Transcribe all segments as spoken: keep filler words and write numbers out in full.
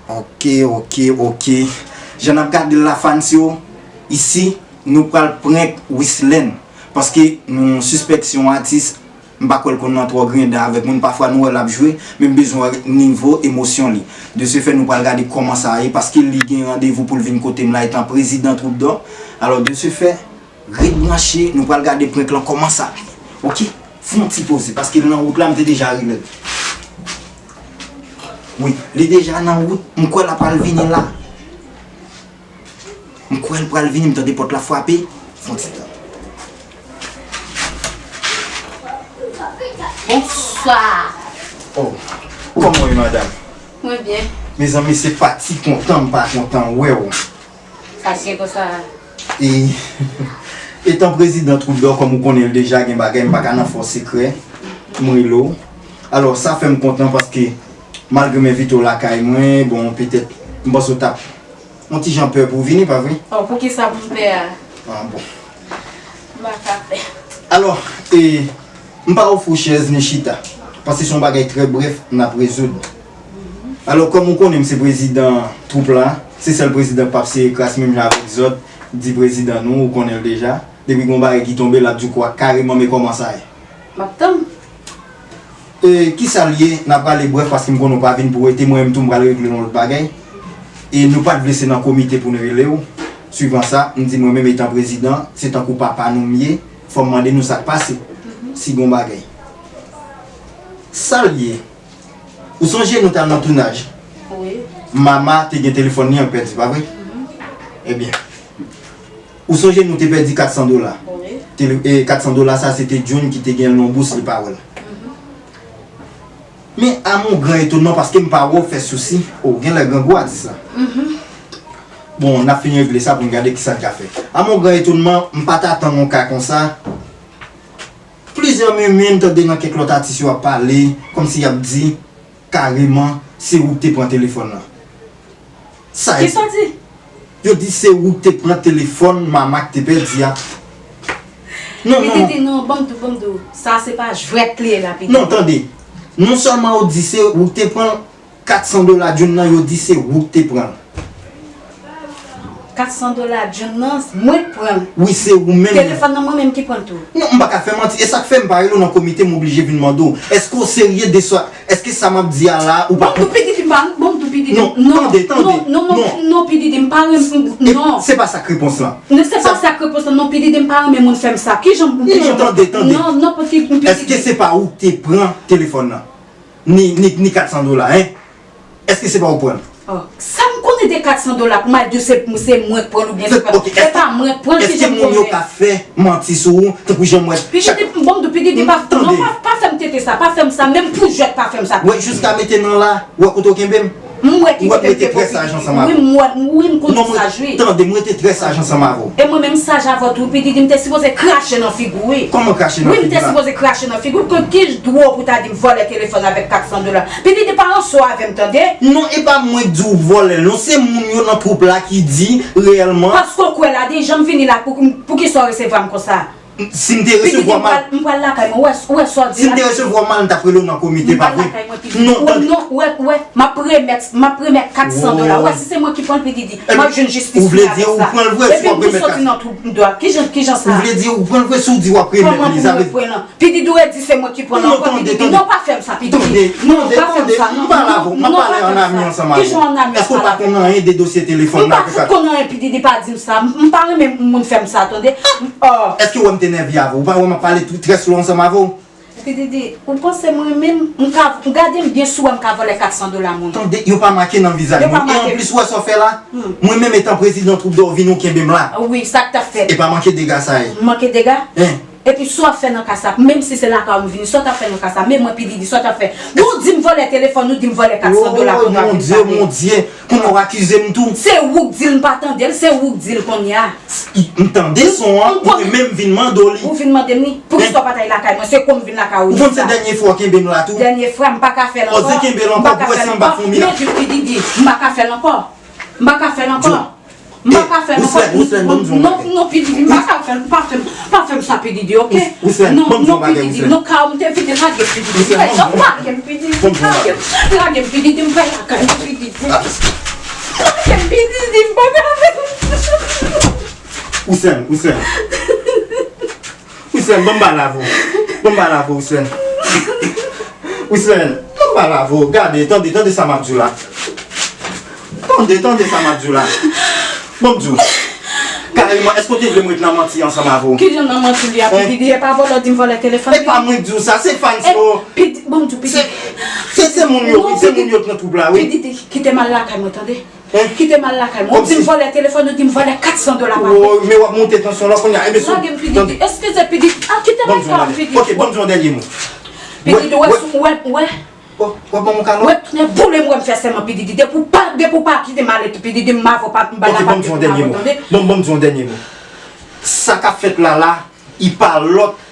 Ok, ok, ok. Jan n ap gade l la, fans yo, isi, nou pral prank Wislène. Paske nou sispèk se yon atis, m pa kwè l konn nan twò griyen dan avèk moun. Pafwa nou wè l ap jwe, men m bezwen wè nivo emosyon li. De ce fait, nou pral gade kòman sa ye, paske li gen randevou pou l vin kote m la, etan prezidan Troupe d'Or. Alò, de ce fait, ret branche, nou pral gade prank lan kòman sa ye. Ok? Fè yon ti poze, paske l nan wout la, m te deja rele l. Wi, li deja nan wout, m kwè l ap pral vini la. M kwè l pral vini, m tande pòt la frape. Fè yon ti tan. Bonswa. Oh, kòman w ye, madanm? Mwen byen. Mezanmi, se pa ti kontan m pa kontan wè w. Sa k gen konsa? E, etan prezidan Troupe d'Or, kòm ou konnen l deja, gen bagay m pa ka nan fè w sekrè. M rele w. Alò, sa fè m kontan paske malgre m envite w lakay mwen, bon, petèt, m panse w t ap yon ti jan pè pou w vini, pa vre? Oh, poukisa pou m pè a? Ah, bon. M pa ka pè. Alò, e, m pa ofri w chèz ni chita, paske se yon bagay trè brèf n ap rezoud. Alò, kòm ou konnen m se prezidan twoup la, se sèl prezidan k p ap sere kras menm jan avèk zòt, di prezidan nou, ou konnen l deja. Depi gon bagay ki tonbe, l ap di w kwa kareman, men kòman sa ye? M ap tann. E, kisa l ye? N a prale brèf paske m konnen w pa vin pou rete, mwen menm tou m pral regle yon lòt bagay. E nou pa t vle se nan komite pou n rele w. Swivan sa, m di mwen menm etan prezidan, se tankou papa nou m ye, fò m mande nou sa k pase. Si gon bagay. Sa l ye? Ou sonje nou t al nan tounaj? Wi. Mama te gen telefòn li an k pèdi, pa vre? Ebyen, ou sonje nou te pèdi kat san dola? Wi. Tele-, e, kat san dola sa, se te June ki te gen l nan bous, li pa wè l. Men a mon gran etonman, paske m pa wè w fè sousi, o, genlè grangou atis la. Bon, n ap fin regle sa pou n gade kisa n ka fè. A mon gran etonman, m pa t atann yon ka konsa. Plizyè menmen m tande nan kèk lòt atis yo ap pale, kòmsi y ap di, kareman, se ou k te pran telefòn nan. Sa e. Kisa w di? Yo di se ou k te pran telefòn mama k te pèdi a. Non, non, non. Pididi, non, ban m di w, ban m di w. Sa se pa jwèt li ye la, Pididi. Non, tande. Non sèlman yo di se ou k te pran kat san dola June nan, yo di se ou k te pran l. Kat san dola June nan, mwen k pran l. Wi, se ou menm. Telefòn nan, mwen menm ki pran l tou. Non, m pa ka fè manti. E sa k fè m pa rele w nan komite, m oblije vin mande w. Èske w serye de sa? Èske sa m ap di a la, ou pa... Bon, Pididi, m pa, bon, Pididi. Non, tande, tande. Non, non, non, non, Pididi, m pa renmen, non. Se pa sa k repons lan. Non, se pa sa k repons lan, non, Pididi, m pa renmen moun fè m sa. Kijan, kijan... Non, tande, tande. Non, non, Pididi. Èske se pa ou k te pran telefòn nan? Ni, ni, ni kat san dola, en? Èske se pa ou k pran l? Oh, sa m konnen de kat san dola pou m al di w se, se mwen k pran l oubyen se pa, se pa mwen k pran l, kijan m konnen? Èske moun yo ka fè manti sou ou, tankou jan m wè chak... Pididi, bon, Pididi, pa, non, pa, pa fè m tete sa, pa fè m sa, menm pou jwèt pa fè m sa. Wè, jiska mete nan la, wè kote w kenbe m? M wè ki kote m te pran Pididi. Wi, m wè, wi, m konn saj, wi. Tande, m rete trè saj ansanm avè w. E mwen menm saj avè w tou, Pididi, m te sipoze krache nan figi w, wi. Kòman krache nan figi m la? Wi, m te sipoze krache nan figi w, ki dwa w pou ta di m vòlè telefòn avèk kat san dola. Pididi, pa ranse w avè m, tande? Non, e pa mwen k di w vòlè l, non, se moun yo nan twoup la ki di reyèlman. Paske w kwè ladan, jan m vini la, pou, poukisa w resevwa m konsa? Si m te resevwa mal. Pididi, m pral, m pral lakay mwen, ou wè, ou wè sa w di la? Si m te resevwa mal, m t ap rele w nan komite, pa vre? M pral lakay mwen, Pididi. Non, tande. Non, ou wè, ou wè, m ap remèt, m ap remèt kat san dola. Ou wè, si se mwen ki pran l, Pididi, m ap jwenn jistis mwen avèk sa. Ou vle di ou pran l vre, si w ap remèt kat san? Depi m soti nan twoup, m dwa. Kijan, kijan sa? Ou vle di ou pran l vre, si w di w ap remèt li, sa vle di... Kòman pou mwen pran l? Pididi, ou di se mwen ki pran l ankò, Pididi. Non, pa fè m sa, Pididi. Non, pa fè m sa, non. Non, pa fè m sa, non. M pale avè w, m ap pale an ami ansanm avè w. Kijan an ami? Èske w pa konn anyen de dosye telefòn nan? M pa fout konn anyen, Pididi, pa di m sa. M, m pa renmen moun fè m sa, tande. Oh. Èske w wè m te nève avè w? Ou pa wè m ap pale tou trè slow ansanm avè w? Pididi, ou panse mwen menm, m ka, gade m byen si w wè m ka vòlè kat san dola moun? Tande, yo pa make nan vizaj mwen. E anplis, ou wè sa w fè la? Mwen menm etan prezidan twoup dò, w vin ou kenbe m la. Wi, sa k t ap fèt? E pa manke dega sa ye. Manke dega? Hein? Epi sa w ap fè nan ka sa, menm si se lakay ou m vini, sa w t ap fè nan ka sa, men mwen Pididi, sa w t ap fè? Ou di m vòlè telefòn, ou di m vòlè kat san dola pou nou ap vin pale. Oh, mon Dieu, mon Dieu, kounye a w akize m tou. Se ou k di l, m pa tande l, se ou k di l kounye a. M tande son an, mwen menm vin mande w li. Ou vin mande m li? Poukisa w pa t al lakay mwen? Se kon m vin lakay ou di sa. Ou konn se dènye fwa w kenbe m la tou? Dènye fwa, m pa ka fè l ankò. Oze kenbe l ankò pou wè si m pa fè yon mirak. Men jis Pididi, m pa ka fè l ankò. M pa ka fè l ankò. M pa ka fè l ankò. Wislène, Wislène, ban m di w yon bagay. Non, non, Pididi, m pa ka fè l, pa fè m, pa fè m sa, Pididi, ok? Wislène, ban m di w yon bagay, Wislène. Non, Pididi, non, ka m te vide, lage m, Pididi. Wislène, ban m di w yon bagay. Lage m, Pididi, lage m. Lage m, Pididi, m pral lakay mwen, Pididi. Wi Sèn, wi Sèn. Wi Sèn, ban m pale avè w. Ban m pale avè w, wi Sèn. Wi Sèn, ban m pale avè w. Gade, tande, tande sa m ap di w la. Tande, tande sa m ap di w la. Ban m di w. Kareman, èske w te vle m ret nan manti ansanm avè w? Kijan nan manti li a, Pididi? E pa vòlè w di m vòlè telefòn li? E pa mwen k di w sa, se fans yo. Pidi, ban m di w, Pididi. Se, se, se moun yo, wi, se moun yo k nan twoup la, wi. Pididi, kite m al lakay mwen, tande? Kite m al lakay mwen. Ou di m vòlè telefòn, ou di m vòlè kat san dola pa mwen. Men w ap monte tansyon la kounye a. Enben, lage m, Pididi. Eskize, Pididi. Ah, kite m al lakay mwen, Pididi. Ok, ban m di yon dènye mo. Pididi, wè, wè, wè. W ap ban m yon kalòt? Wè, tounen boule m, wè m fè sèman, Pididi. Depi w pa, depi w pa kite m ale, Pididi, m avè w pa, m pa la pa. Ok, ban m di yon dènye mo. Ban m, ban m di yon dènye mo. Sa k ap fèt la la, li pa lòt.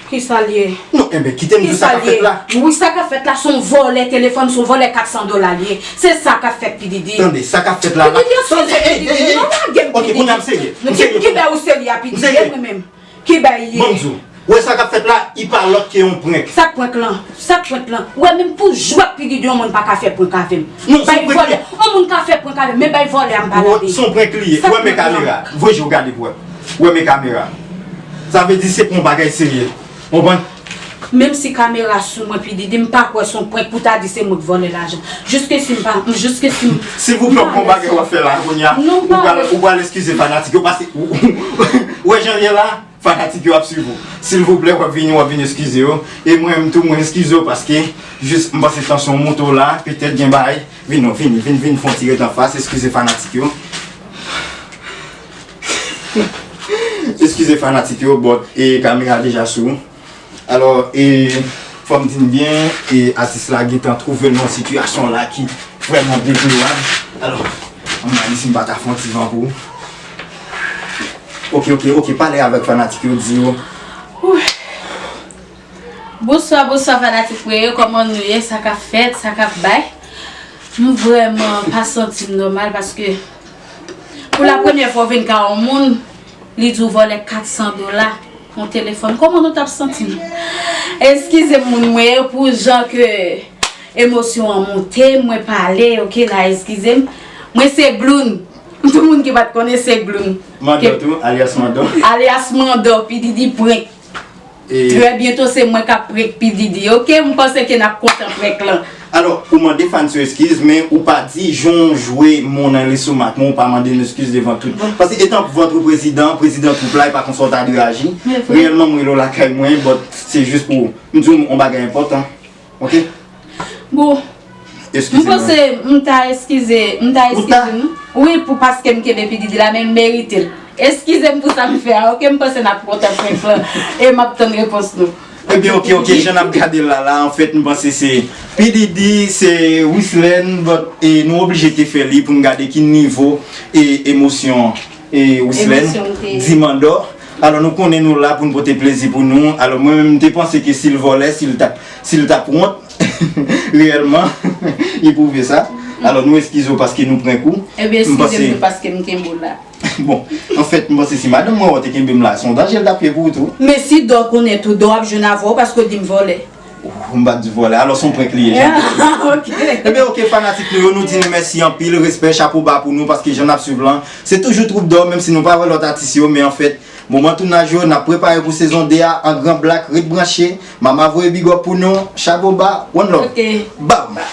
Kisa l ye? Non, enben, kite m di w sa k ap fèt la. Wi, sa k ap fèt la, se yon vòlè telefòn, se yon vòlè kat san dola l ye. Se sa k ap fèt, Pididi. Tande, sa k ap fèt la la. Pididi, eskize, Pididi. Non, lage m, Pididi. Ok, kounye a m serye. M serye. Ki bè ou serye a, Pididi? E mwen menm. Ki bè l ye? Ban m di w. Wè sa k ap fèt la, li pa lòt ke yon prank. Sa k prank lan? Sa k prank lan? Wè, menm pou jwèt, Pididi, yon moun pa ka fè prank avè m. Non, se yon prank li ye. Yon moun ka fè prank avè m, men bay vòlè a m pa lage. Se yon prank li ye. Wè men kamera. Voye je w gade pou wè. Wè men kamera. Sa vle di se pou yon bagay serye. Ou konprann? Menm si kamera sou mwen, Pididi, m pa kwè se yon prank pou ta di se mwen k vòlè lajan. Jiske si m pa, jiske si m... Silvouplè, w gon bagay w ap fè la kounye a. Non, m pa... Ou pral, ou pral eskize fanatik yo, paske ou, ou, ou wè jan l ye la, fanatik yo ap swiv ou. Silvouplè, w ap vini, w ap vin eskize yo. E mwen menm tou, mwen eskize w paske jis m panse tansyon w monte w la, petèt gen bagay. Vin non, vini, vin, vin fè yon ti ret anfas, eskize fanatik yo. Eskize fanatik yo, but, e, kamera deja sou. Alò, e, fò m di n byen, e, atis la gentan twouve l nan yon sitiyasyon la ki vrèman deplorab. Alò, ann gade si m pa ka fè yon ti van pou ou. Ok, ok, ok, pale avèk fanatik yo, di yo. Bonswa, bonswa fanatik mwen yo, kòman nou ye? Sa k ap fèt, sa k ap bay? M vrèman pa santi m nòmal paske pou la premyè fwa w vin ka yon moun, li di w vòlè kat san dola yon telefòn. Kòman nou t ap santi nou? Eskize m moun mwen yo pou jan ke emosyon an monte, mwen pale, ok la, eskize m. Mwen se Gloun. Tout moun ki pa t konnen se Gloun. Mandò tou, alyas Mandò. Alyas Mandò, Pididi prank. Trè byento se mwen k ap prank Pididi, ok? M panse ke n ap kontan prank lan. Alò, ou mande fans yo eskiz, men ou pa di jan w jwe mon nan lestomak mwen, ou pa mande n eskiz devan tout. Paske etan vòtre prezidan, prezidan twoup la, e pa konsa w ta dwe aji. Reyèlman, mwen rele w lakay mwen, but se jis pou m di w yon bagay enpòtan. Ok? Bon, m panse m ta eskize, m ta eskize nou. Wi, pou paske m kenbe Pididi la, men m merite l. Eskize m pou sa m fè a, ok? M panse n ap kontan prank lan e m ap tann repons nou. Ebyen, ok, ok, jan n ap gade l la, la, anfèt, m panse se Pididi, se Wislène, but, e, nou oblije te fè li pou n gade ki nivo, e, emosyon, e, Wislène, di Mandò. Alò, nou konnen nou la pou n pote plezi pou nou. Alò, mwen menm, m te panse ke si l vòlè, si l t ap, si l t ap wont, reyèlman, li pwouve sa. Alò, nou eskize w paske nou prank ou. Ebyen, eskize m tou paske m kenbe w la. Bon, anfèt, m panse si madanm mwen wè w te kenbe m la, se yon danje l t ap ye pou ou tou. Men si Dò konnen tou, Dò ap jwenn avè w paske w di m vòlè. Ou, m pa t di vòlè, alò se yon prank li ye, jan m te di. Ok. Ebyen, ok, fanatik nou yo, nou di nou mèsi anpil, respè, chapo ba pou nou, paske jan n ap swiv lan, se toujou twoup Dò, menm si nou pa wè lòt atis yo, men anfèt, moman tounaj yo, n ap prepare pou sezon de a, an gran blak, ret branche, Mama voye big up pou nou, chapo ba, one love. Ok. Bam!